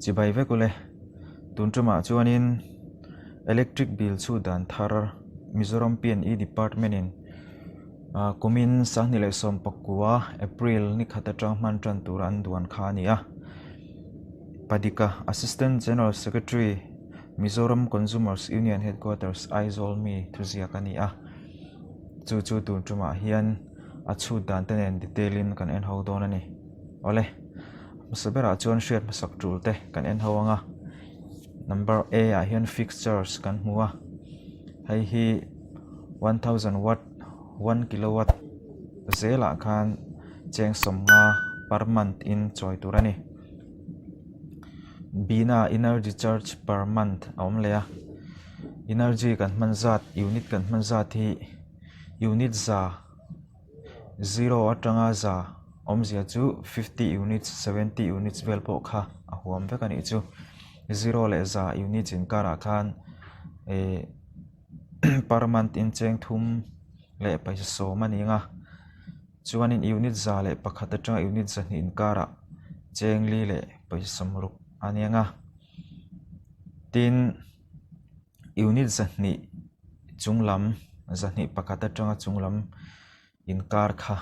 Chibai vek ule. Tun tumah chuanin Electric Bill chhut dan thar Mizoram PNE Department in kumin sanghnih leh sawmpakua April ni khat atang hman tan tur an duan kha a ni a. Padika Assistant General Secretary Mizoram Consumers Union Headquarters Aizawl mi thuziak a ni a. Chu chu tun tumah hian a chhut dan te nen detail in kan en ho dawn a ni. Awle, hmasa berah chuan hriat hmasak tul te kan en ho ang a, number A ah hian fixed charge kan hmu a, hei hi 1000 watt 1 kilowatt zelah khan cheng sawmnga per month in chawi tur a ni. B na energy charge per month a awm leh a, energy kan hman zat unit kan hman zat hi unit za. Zero atanga za awmzia chu 50 units, 70 units vel pawh kha a huam vek a nih chu. Zero leh za units inkarah khan eh per month in cheng thum leh paisa sawm a ni ang a. Chuanin unit 101 atanga unit 200 inkarah cheng li leh paisa sawmruk a ni ang a. Tin. Unit 200 chung lam 201 atanga chung lam inkar kha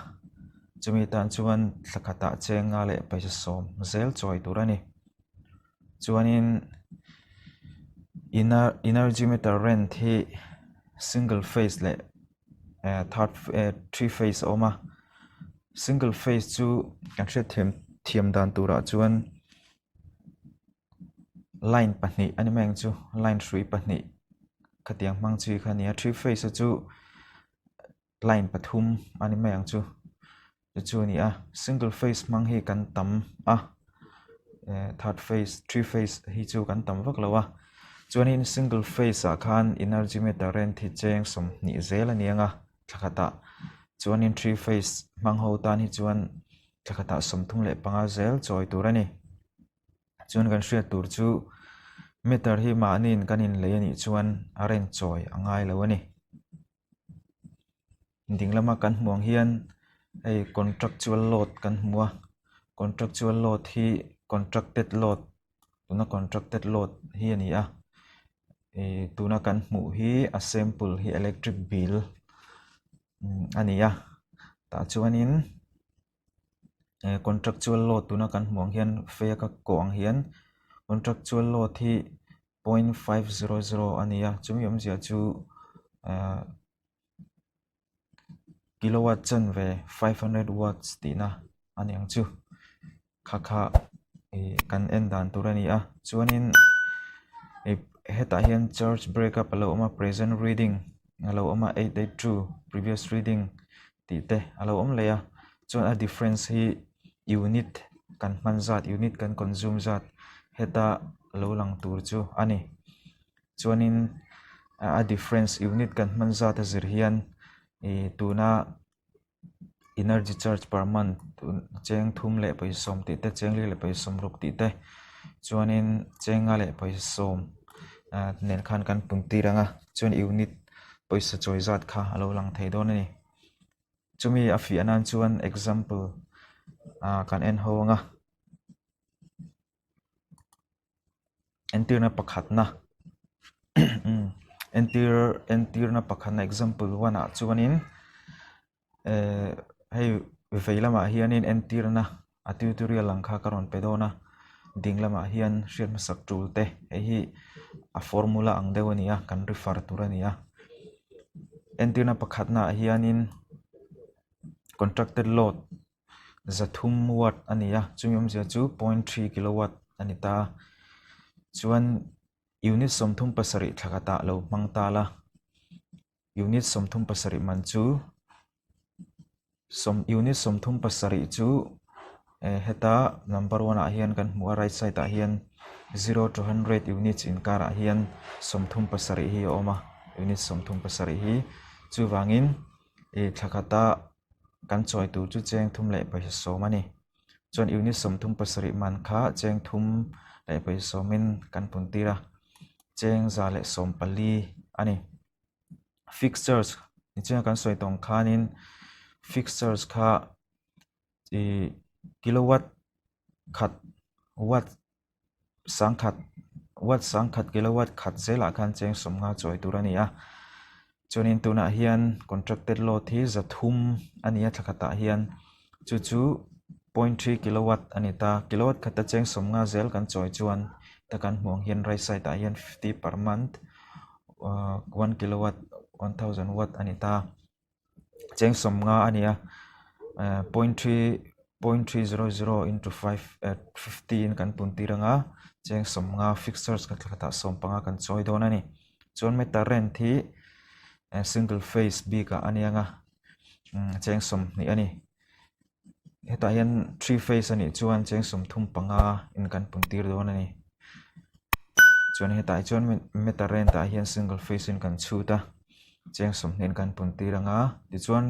chumi tan chuan thla khatah cheng nga leh paisa sawm zel chawi tur a ni. Chuanin energy meter rent hi single phase leh eh third eh three phase a awm a single phase chu kan hriatthiam thiam dan turah chuan. Line pahnih a ni mai ang chu line hrui pahnih khatiang hmang chi kha a ni a three phase a chu line pathum a ni mai ang chu chu chu a ni a single phase hmang hi kan tam a eh third phase three phase hi chu kan tam vak lo a chuanin single phase ah khan energy meter rent hi cheng 20 zel a ni ang a thla khatah chuanin three phase hmang ho tan hi chuan thla khatah 35 zel chawi tur a ni. Chuan kan hriat tur chu meter hi mahniin kan inlei a nih chuan a rent chawi a ngai lo a ni. Ding lama kan hmuh ang hian hei contractual load kan hmu a, contractual load hi contracted load tuna contracted load hi a ni a, ih tuna kan hmuh hi a sample hi electric bill a ni a, tah chuanin. Eh contractual load tuna kan hmuh ang hian fake a kawh ang hian contractual load hi 0.500 a ni a chumi awmzia chu ah kilowatt chanve 500 watts tihna a ni ang chu kha kha ih kan en dan tur a ni a chuanin ih hetah hian charge break up a lo awm a present reading a lo awm a 882 previous reading. tih te a lo awm leh a chuan a difference hi unit kan hman zat unit kan consume zat heta lo lang tur chu a ni chuanin a difference unit kan hman zat a zir hian ih tuna energy charge per month cheng thum leh pawisa sawm tih te cheng li leh pawisa sawmruk tih te chuanin cheng nga leh pawisa sawm ah nen khan kan pun tir ang a chuan unit pawisa chawi zat kha a lo lang thei dawn a ni. Chumi a fiah nan chuan example ah kan en ho ang a. Entirna pakhatna entir entirna pakhatna example one ah chuanin eh hei vei lamah hianin entirna a tutorial ang kha ka rawn pe dawn a ding lamah hian hriat hmasak tul te hei hi a formula ang deuh a ni a kan refer tur a ni a entirna pakhatna ah hianin contracted load 300 watt a ni a chumi awmzia chu 0.3 kilowatt a ni ta a chuan unit 37 thla khatah lo hmang ta la. Unit 37 man chu sawm unit 37 chu eh heta number one ah hian kan hmu a right side ah hian zero to hundred units inkarah hian 37 hi a awm a unit 37 hi chuvangin ih thla khata kan chawi tur chu cheng thum leh pawisa sawm a ni chuan unit 37 man kha cheng thum leh pawisa sawmin kan pun tir a cheng 114 a ni. Fixed charge nichina kan sawi tawng khanin fixed charge kha ih kilowatt khat watt Sangkhat, watt sangkhat kilowatt khat zelah khan cheng 50 chawi tur a ni a. Chuanin tunah hian contracted load hi 300 a ni a thla khatah hian chu chu 0.3 kilowatt a ni ta. Kilowatt khata cheng 50 zel kan chawi chuan ta kan hmuh ang hian right side ah hian 50 per month 1 kilowatt 1000 watt a ni ta. Cheng 50 a ni a 0.3 0.300 into 5 50 in kan pun tir anga cheng 50 fixed charge kan thla khatah 15 kan chawi dawn a ni. Chuan meter rent hi single phase bikah a ni anga cheng 20 a ni. Hetah hian three phase a nih chuan cheng 35 in kan pun tir dawn a ni. Chuan hetah hi chuan meter rent ah hian single phase in kan chhut a cheng 20 in kan pun tir anga tichuan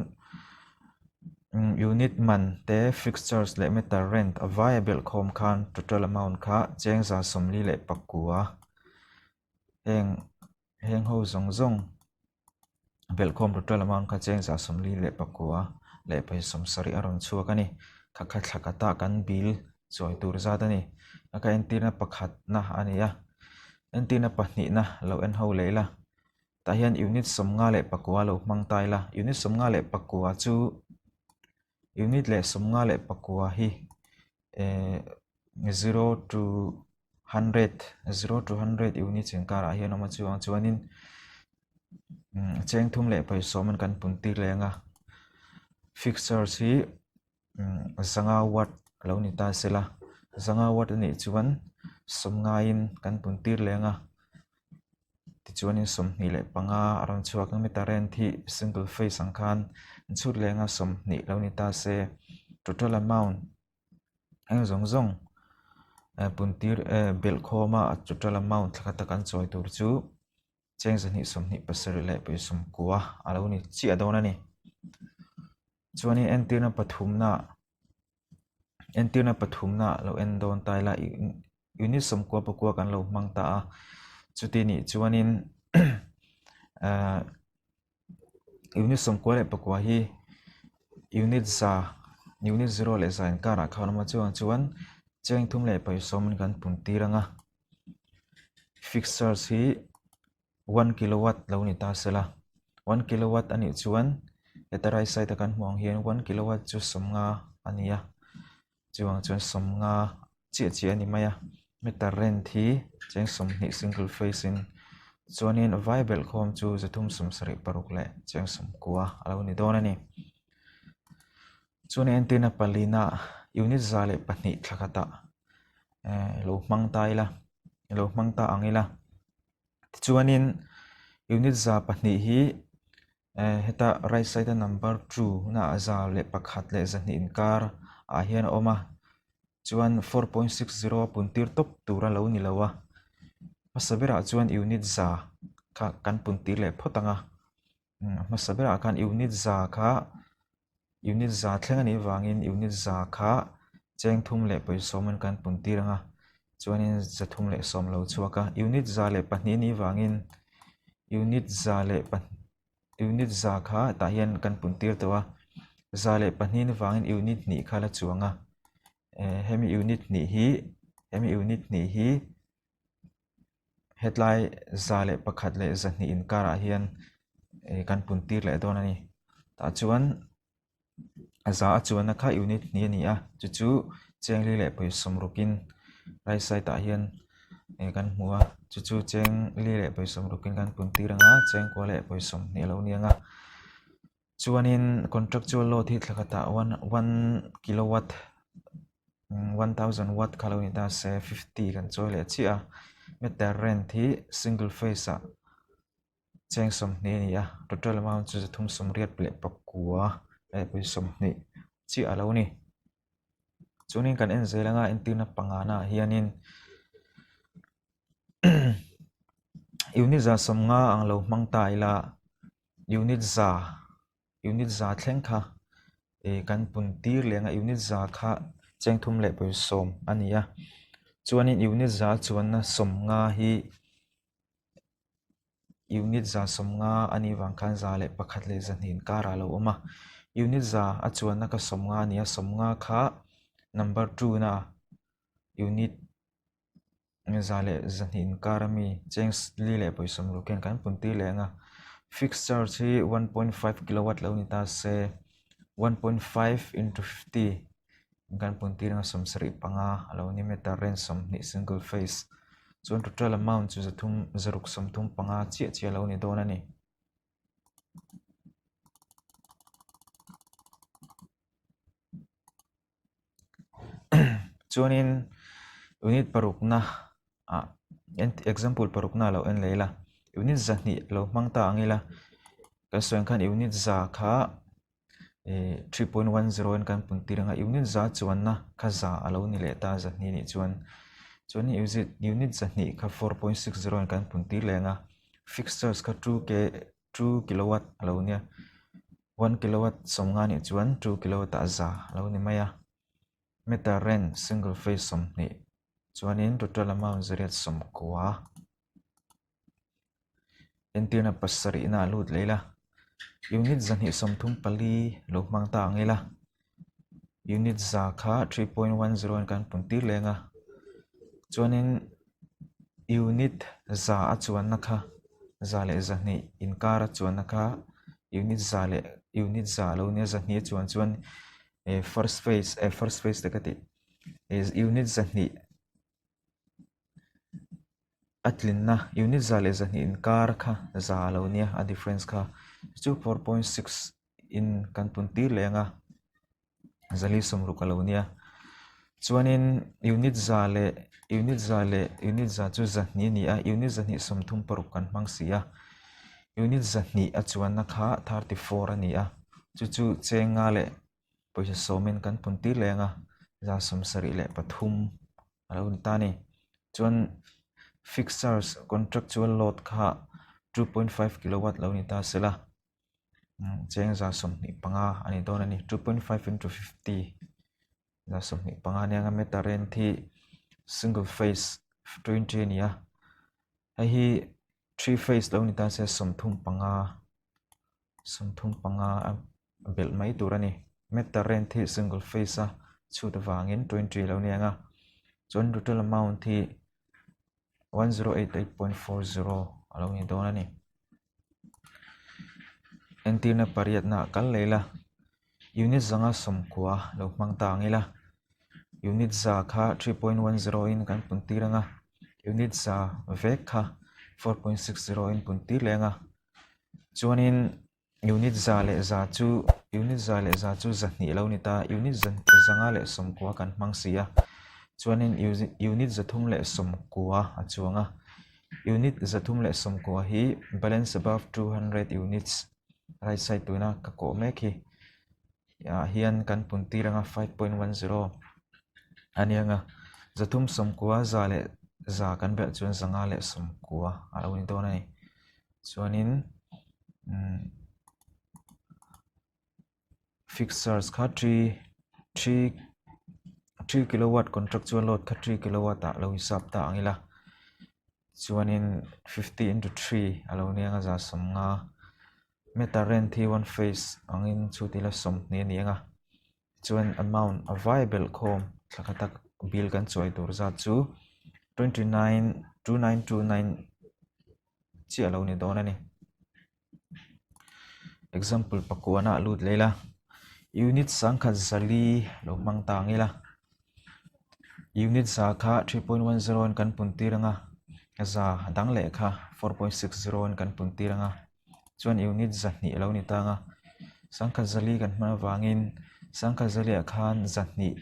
unit man te fixed charge leh meter rent a vai a belh khawm khan total amount kha cheng 149 heng heng ho zawng zawng belhkhawm total amount kha cheng 149 leh 70 a rawn chhuak a ni. Kha kha thla khatah kan bill chawi tur zat a ni. A ka entirna pakhatna a ni a entirna pahnihna lo en ho leh ila tah hian unit 54 lo hmang ta ila unit 54 chu unit leh 54 hi 0 to 100 0 to 100 units inkarah hian awm a chuang chuanin cheng thum leh pawisa an kan pun tir leh anga fixed charge hi 500 watt lo ni ta sela 500 watt a nih chuan 50 in kan pun tir leh anga tichuanin 25 a rawn chhuak ang meter rent hi single phase ang khan an chhut leh anga 20 lo ni ta se total amount eng zawng zawng pun tir belhkhawm a total amount thla khat a kan chawi tur chu cheng 227 leh 90 a lo ni chiah dawn a ni. Chuanin entirna pathumna entirna pathumna lo en dawn ta ila unit 99 kan lo hmang ta a chuti nih chuanin unit 99 hi unit za unit 0 leh za inkarah khan awm a chuang chuan cheng thum leh pawisa in kan pun tir anga fixed charge hi 1 kilowatt lo ni ta sela 1 kilowatt a nih chuan heta right side a kan hmuh ang hian 1 kilowatt chu 50 a ni a chuang chuan 50 chiah chiah a ni mai a meter rent hi cheng 20 single phase in chuanin vai belhkhawm chu 376 leh cheng 90 a lo ni dawn a ni. Chuanin entirna palina unit 102 thla khatah lo hmang ta ila lo hmang ta ang ila tichuanin unit 102 hi heta right side a number 2 na 101 leh 200 inkar ah hian a awm a chuan 4.60 a pun tir tawp tur a lo ni lo a hmasa berah chuan unit za kha kan pun tir leh phawt anga hmasa berah khan unit za kha unit za thleng a nih vangin unit za kha cheng thum leh pawisa an kan pun tir anga chuanin 310 lo chhuak a unit 102 nih vangin unit za leh unit za kha tah hian kan pun tir tawh a 102 ni vangin unit hnih kha la chuang a hemi unit hnih hi hemi unit hnih hi hetlai 101 leh 200 inkarah hian kan pun tir leh dawn a ni. Tah chuan a za a chuanna kha unit hnih a ni a chu chu cheng li leh pawisa 60 in right side ah hian kan hmu a chu chu cheng li leh pawisa 60 in kan pun tir anga cheng kua leh pawisa 20 a lo ni anga chuanin contractual load hi thla khatah 1 kilowatt 1000 watt kha lo ni ta se 50 kan chawi leh chiah a meter rent hi single phase ah cheng 20 a ni a total amount chu 389 leh 20 chiah a lo ni. Chuanin kan en zel anga entirna pangana ah hianin unit 150 ang lo hmang ta ila unit za unit za thleng kha kan pun tir leh anga unit za kha cheng thum leh pawisa a ni a chuanin unit za chuanna 50 hi unit za 50 a nih vang khan 101 leh 200 inkarah a lo awm a unit za a chuanna kha 50 a ni a 50 kha number 2 na unit. 102 inkar ami cheng li leh pawisa sawmruk hian kan pun tir leh ang a. Fixed charge hi 1.5 kilowatt lo ni ta se 1.5 into 50 in kan pun tir ang a 75 a lo ni meter rent 20 single phase chuan total amount chu zathum zaruk 35 chiah chiah a lo ni dawn a ni. Chuanin unit parukna ah example parukna a lo en leh ila unit zahnih lo hmang ta ang ila kan sawi ang khan unit za kha ih 3.10 in kan pun tir ang a unit za chuanna kha za a lo ni leh ta zahnih nih chuan chuanin unit zahnih kha 4.60 in kan pun tir leh ang a fixed charge kha 2 k 2 kilowatt a lo nia. 1 kilowatt sawmnga nih chuan 2 kilowatt ah za a lo ni mai a. Meter rent single phase 20 chuanin total amount zariat 90. Entirna pasarihna a lut leh ila. Unit 234 lo hmang ta ang ila. Unit za kha 3.10 in kan pun tir leng a. Chuanin unit za a chuanna kha za leh 2 inkar a chuanna kha unit za leh unit za lo nia 2 a chuan chuan eh first phase eh first phase te ka tih eh unit 2 a tlinna unit za leh 2 inkar kha za lo nia a difference kha chu 4.6 in kan pun tir leh ang a zali sawmruk a lo nia chuanin unit za leh unit za leh unit za chu zahnih a ni a unit zahnih 36 kan hmang si a unit zahnih a chuanna kha 34 a ni a chu chu chenga leh pawisa sawmin kan pun tir leh ang a za 73 a lo ni ta a ni chuan fixed charge contractual load kha 2.5 kilowatt lo ni ta sela cheng za 25 a ni dawn a ni 2.5 into 50 za 25 a nia nga meter rent hi single phase 20 a ni a hei hi three phase lo ni ta se 35 35 a belh mai tur a ni meter rent hi single phase a chhut avangin 20 lo ni ang a chuan total amount hi 1088.40 a lo ni dawn a ni. Entirna pariatna ah kal leh ila unit zanga sawmkua lo hmang ta ang ila unit za kha 3.10 in kan pun tir ang a unit za vek kha 4.60 in pun tir leh ang a chuanin unit za leh za chu unit za leh za chu zahnih lo ni ta unit zanga leh sawmkua kan hmang si a chuanin unit zathum leh sawmkua a chuang a. Unit 319 hi balance above 200 units right side tuna ka kawh mek hi ah hian kan pun tir anga 5.10 a ni anga 390 za leh za kan belh chuan zanga leh sawmkua a lo ni dawn a ni chuanin umm fixed charge kha three three three kilowatt contractual load kha three kilowatt ah lo hisap ta ang ila chuanin 50 into 3 a lo ni anga za 50 meter rent hi one phase angin chhut ila 20 a ni anga chuan amount a vai belh khawm thla khat a bill kan chuai tur zat chu 29 2929 chiah a lo ni dawn a ni. Example pakuana ah lut leh ila unit sangkhat zali lo hmang ta ang ila unit za kha 3.10 in kan pun tir ang a za dang leh kha 4.60 in kan pun tir ang a chuan unit zahnih a lo ni ta ang a sangkhat zali kan hman avangin sangkhat zali ah khan zahnih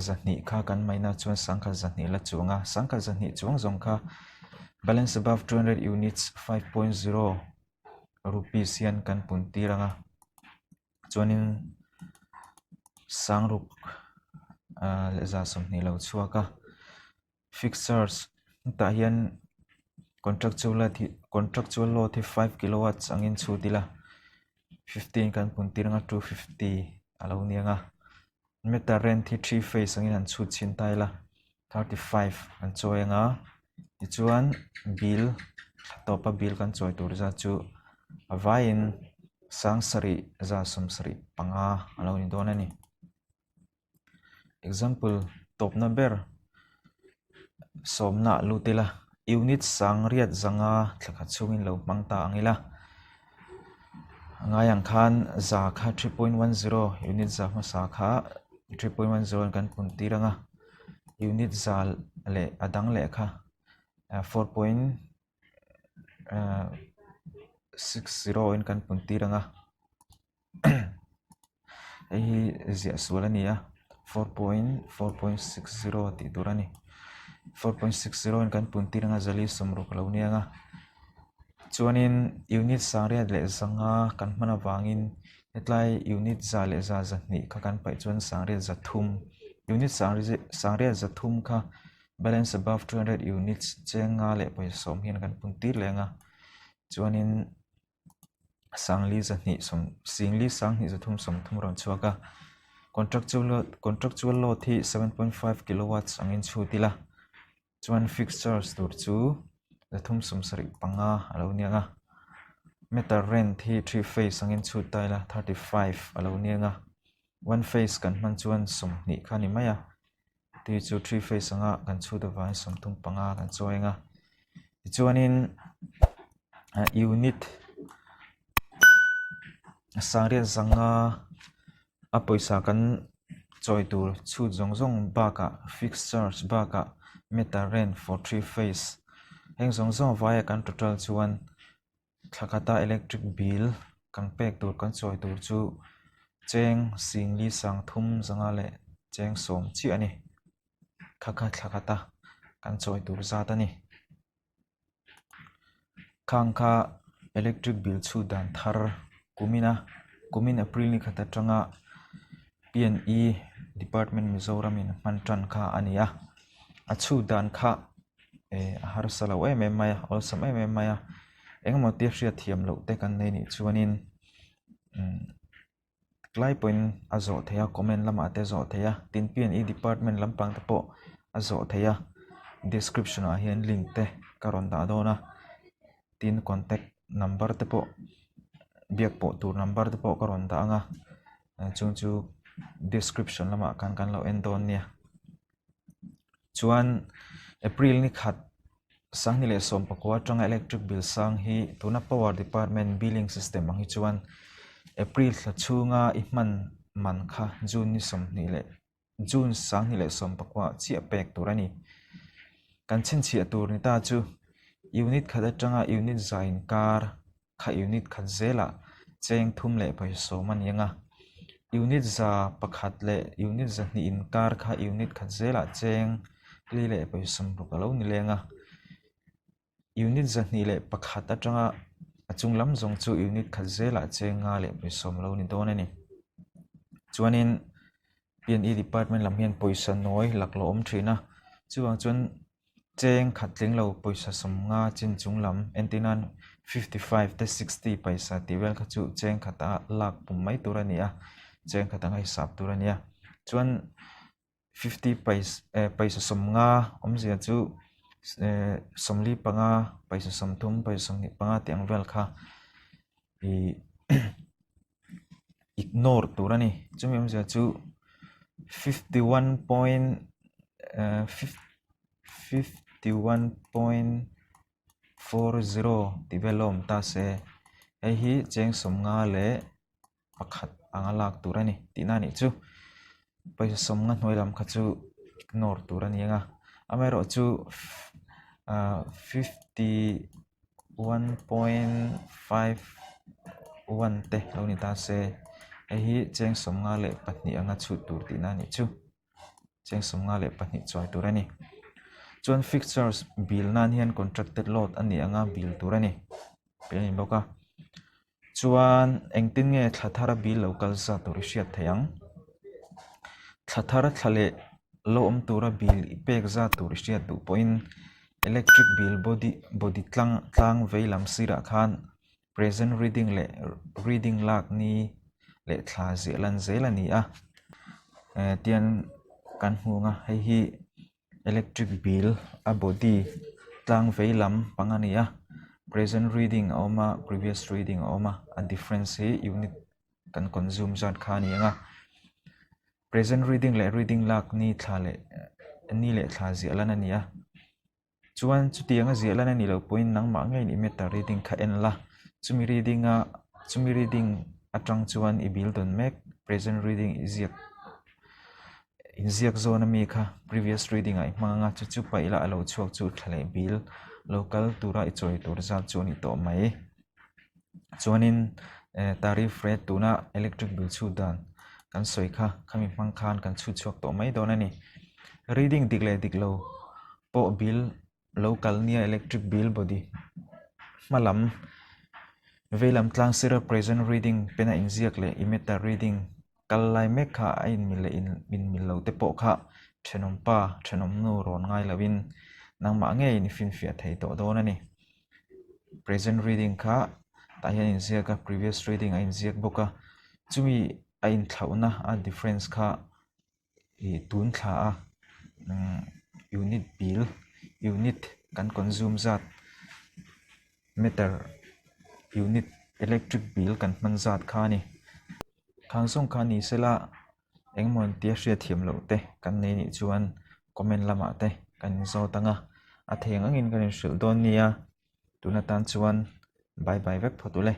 zahnih kha kan maina chuan sangkhat zahnih la chuang a sangkhat zahnih chuang zawng kha balance above 200 units 5.0 rupees hian kan pun tir ang a chuanin sangruk ah leh za 20 lo chhuak a fixed charge hetah hian contractual load hi contractual load hi 5 kilowatts angin chhut ila 15 kan pun tir ang a 250 a lo ni ang a. Meter rent hi three phase angin an chhut chhin ta ila 35 an chawi anga tichuan bill thla tawpa bill kan chawi tur zat chu a vaiin sang sarih za 75 a lo ni dawn a ni. Example tawpna ber. Sawmna ah lut ila, unit sangriat zanga thla khat chhungin lo hmang ta ang ila. A ngai ang khan za kha 3.10 unit za hmasa kha 3.10 in kan pun tir ang a, unit za leh a dang leh kha 4.60 in kan pun tir ang a. Hei hi ziah sual a ni a 4.4.60 tih tur a ni 4.60 in kan pun tir anga zali sawmruk a lo ni ang a chuanin unit sangriat leh zanga kan hman avangin hetlai unit za leh za zahnih kha kan paih chuan sangriat zathum unit sangriat zathum kha balance above 200 units cheng nga leh pawisa sawm hian kan pun tir leh ang a chuanin. Sangli zahnih sawm singli sanghnih zathum sawmthum a rawn chhuak a contractual load contractual load hi 7.5 kilowatts angin chhut ila chuan fixed charge tur chu zathum sawmsarih panga a lo ni ang a meter rent hi three phase angin chhut ta ila 35 a lo ni ang a one phase kan hman chuan sawmhnih kha a ni mai a. Tui chu three phase anga kan chhut avangin 35 kan chawi ang a tichuanin unit sangriat zanga a pawisa kan chawi tur chhut zawng zawng bakah fixed charge bakah meter rent for three phase heng zawng zawng vaia kan total chuan Thla khata electric bill kan pek tur kan chawi tur chu cheng singli sang thum zanga leh cheng sawm chiah a ni. Thla kha thla khata kan chawi tur zat a ni. Khang kha electric bill chhut dan thar kumina kumin April ni khat atanga P&E department Mizoram in hman tan kha a ni a. A chhut dan kha. Eh a harsa lo em em mai a awlsam em em mai a engemaw tia hriat thiam loh te kan nei nih chuanin umm tlai pawhin a zawh theih a comment lamah te a zawh theih a tin P and E department lampang te pawh a zawh theih a description ah hian link te ka rawn dah dawn a tin contact number te pawh biak pawh tur number te pawh ka rawn dah ang a chung chu description lamah khan kan lo en dawn nia. Chuan April ni khat sanghnih leh sawmpakua atanga electric bill sang hi tuna power department billing system ang hi chuan April thla chhunga i hman man kha June ni sawmhnih leh June sanghnih leh sawmpakua chiah pek tur a ni. Kan chhinchhiah tur ni ta chu unit khat atanga unit za inkar kha unit khat zelah cheng thum leh pawisa sawm a ni ang a, unit 100 leh unit 200 inkar kha unit khat zelah cheng li leh pawisa sawmruk a lo ni leng a, unit 201 atanga a chung lam zawng chu unit khat zelah cheng nga leh pawisa sawm a lo ni dawn a ni. Chuanin P&E department lam hian pawisa nawi laklawh a awm thin a, chuvang chuan Cheng khat tling lo pawisa 50 chin chung lam entir nan 55 te 60 paisa tih vel kha chu cheng khata lak pum mai tur a ni a, cheng khat anga hisap tur a ni a. Chuan 50 pais eh paisa 50 awmzia chu eh 45 paisa 30 paisa 25 tih ang vel kha ih ignore tur a ni. Chumi awmzia chu 51.51.40 tih vel a awm ta se hei hi cheng 50 leh pakhat anga lak tur a ni tihna a nih chu. Pawisa 50 hnuai lam kha chu ignore tur a ni ang a amaherawhchu ah 50. 1.51 te lo ni ta se hei hi cheng 52 anga chhut tur tihna a nih chu cheng 52 chawi tur a ni chuan fixed charge bill nan hian contracted load a nih anga bill tur a ni tih a ni bawk a chuan engtin nge thla thar a bill lo kal zat tur i hriat theih ang thla thar thla leh lo awm tura bill i pek zat tur i hriat duh pawhin electric bill body body tlang tlang vei lam sirah khan present reading leh reading lak ni leh thla ziah lan zel a ni a eh tian kan hmu ang a hei hi electric bill a body tlang vei lam pang a ni a present reading a awm a previous reading a awm a a difference hi unit kan consume zat kha a ni ang a present reading leh reading lak ni thla leh ni leh thla ziah lan a ni a. Chuan chutianga ziah lan a nih loh pawhin nangmah ngeiin i meter reading kha en la. Chumi reading a chumi reading atang chuan i bill dawn mek present reading i ziak inziak zawn ami kha previous reading ah i hmang anga chu chu paih la a lo chhuak chu thla leh bill lo kal tura i chawi tur zat chu a ni tawh mai. Chuanin eh tariff rate tuna electric bill chhut dan kan sawi kha khami hmang khan kan chhut chhuak tawh mai dawn a ni. Reading dik leh dik lo pawh bill lo kal nia electric bill body hma lam vei lam tlang sira present reading pen a inziak leh i meter reading kal lai mek kha a inmil leh inmil lo te pawh kha thenawm pa thenawm nu rawn ngai lovin nangmah ngeiin i finfiah thei tawh dawn a ni. Present reading kha tah hian a inziak a previous reading a inziak bawk a chumi a inthlauhna a difference kha ih tun thla a umm unit bill unit kan consume zat meter unit electric bill kan hman zat kha a ni. Khang zawng kha ni sela engemaw tia hriatthiam loh te kan nei nih chuan comment lamah te kan inzawt ang a a thei ang angin kan inhrilh dawn nia tun atan chuan bye bye vek phawt ule.